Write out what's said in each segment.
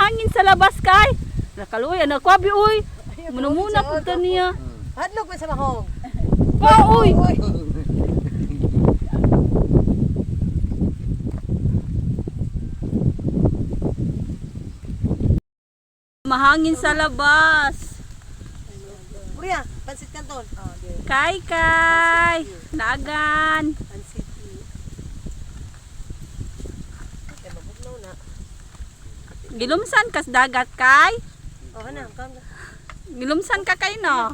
Mahangin sa labas kay. Nakaluoy ana kwabi uy. Muna-muna pud ta niya. Hadlok man sa mahong. Pa uy. Uy. Mahangin sa labas. Uriya, pansit kanton. Oh, di. Kay kay. Naagan. Pansit. Kay mabugnaw na. Gilumsan kas dagat kay. Oh, ana, kam. Gilumsan ka kay no.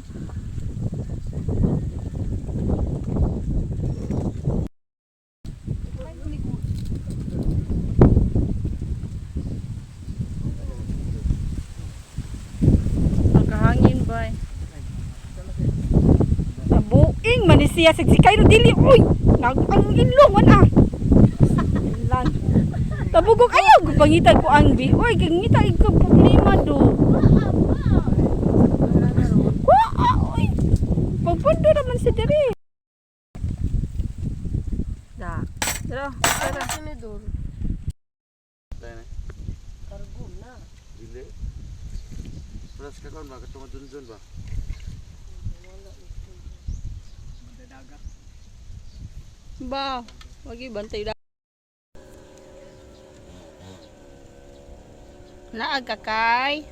Pagkahangin bay. Nabuing man ni siya sa si Cairo dili uy. Nag ang ilong man ah. Lan. Tabugok ayaw pangitan ko ang bi. Uy, gangita ikaw problema do. Wa uy. Pagpundo naman si diri. Da. Tara, tara. Tinidor. Tayo na. Kargom na. Dili. Plus ka kon ba katong dun ba? Ba, wagi bantay da. Naag ka kay.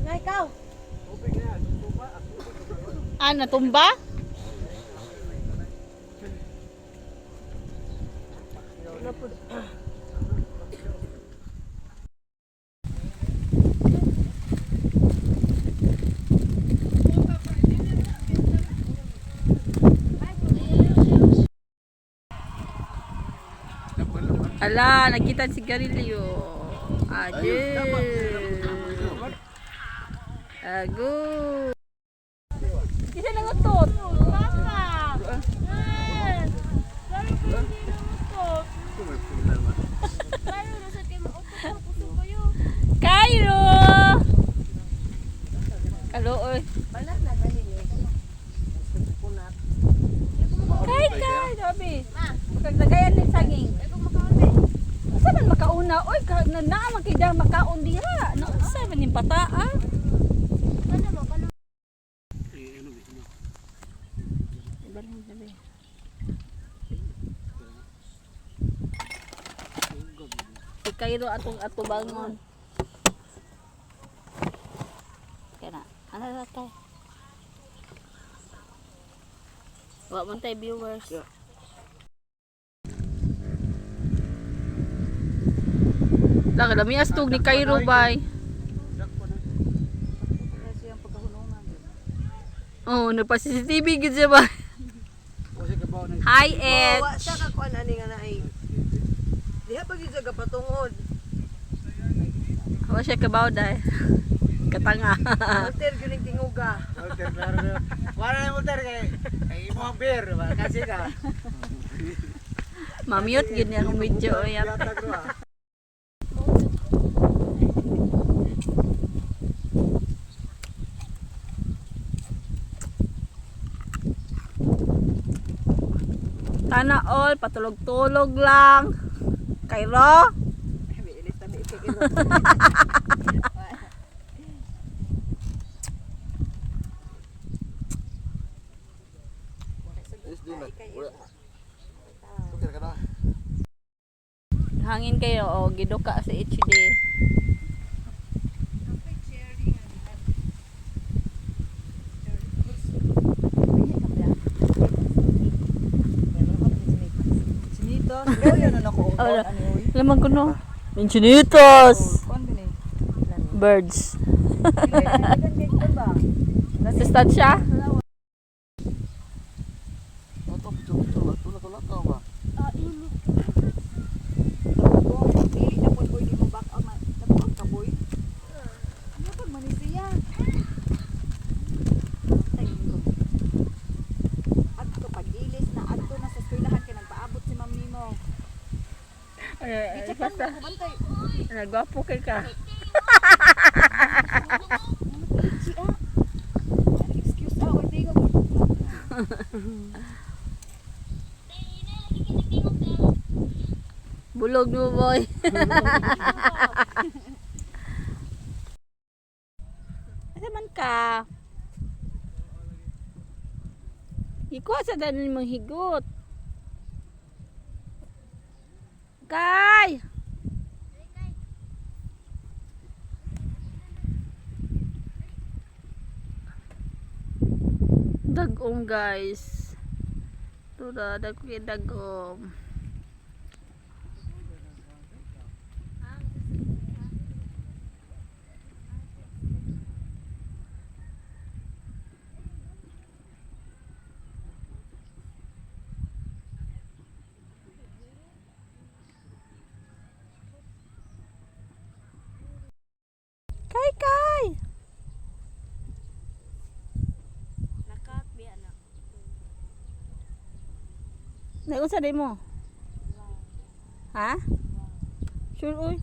Na ikaw. Ah, natumba? Ala, nakita si Garillo. Ade. Ago. Kisa nang utot. Papa. Cairo. Kaluoy. Balat na gani ni. Kunat. Kay kay, sabi. Pagdagayan ng saging. Unsa man makauna? Oy, ka, na naa man kay dang makaon diha. Na unsa man ning pataa? Si Cairo atong atubangon. Kana, ano na tayo? Wa man tayo viewers. Yeah. Lang lami astog ni Cairo bay. Oh, nagpa CCTV gid siya ba? Hi, Ed. Wa siya ka kuan ani nga naay. Diha pa gyud siya gapatungod. Wa siya kabaw dai. Katanga. Walter gyud ning tinguga. Walter, klaro na. Wala na Walter kay kay imo ang beer, ba? Kasi ka. Ma-mute gid niya akong video oy. Yatag ro ah. Sana all patulog-tulog lang. Cairo. May ilis na may itik. Is di na. Wala. Okay ka na. Hangin kayo o giduka sa HD. Chinitos. Gawin na ako. Oh, Ano uy? Lamang ko no. Enchinitos. Kuan din eh. Birds. Ba? Nasa stand siya? Ato pito tula tula ka ba? Dili na pod boy di mo back out na ang kaboy. Ano pag manisiya? Adto pag-ilis na adto na sa eskwelahan kay nagpaabot si ma'am nimo. Eh, Gicheck man ko bantay. Nagwapo kay ka. Itchy ah. Excuse ah, oy tingog. Bulog mo, boy. Asa man ka? Ikuha sa danon mong higot. Kay! Dagom, guys. Tura, dagom, dagom. Kay, kay! Lakat biya na. Naunsa day mo? Ha? Sure, uy.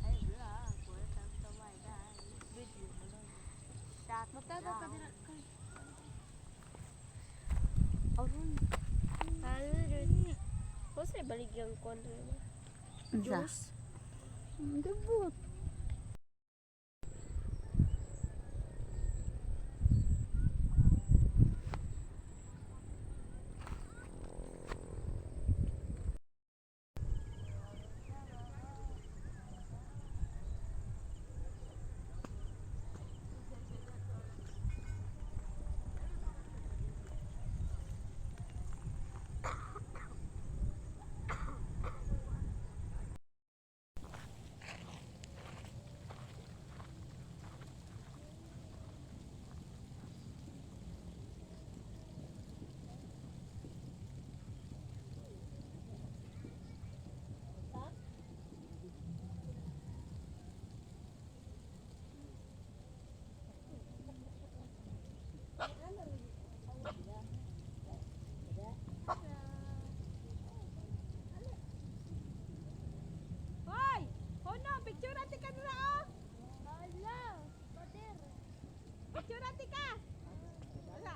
Ay wala, kuya tam tamay dai. Video mo lang. Shot. Matagaw ka dira kay. Aron. Ko sa baligyang kon. Juice. Debut. Hoy! Hono, picture ate ka nila oh. Hala, pader. Picture ate ka. Wala.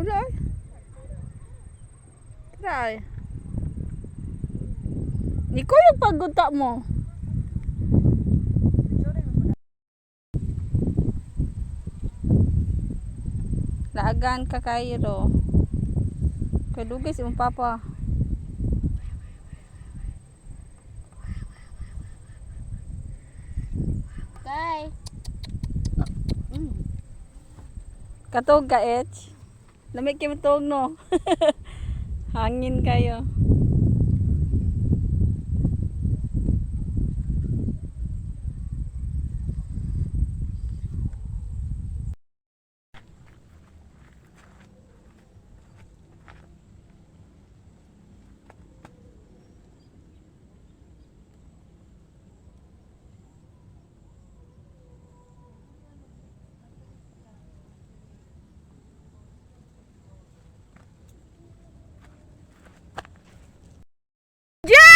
Wala ay. Try. Niko yung paggunta mo. Laagan ka Cairo. Kay dugay si imong papa. Kay. Katog ka, Etch. Lamig kay matog, no? Hangin kayo. Je!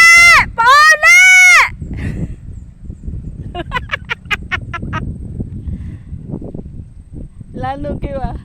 Paula! Lalo kayo ah.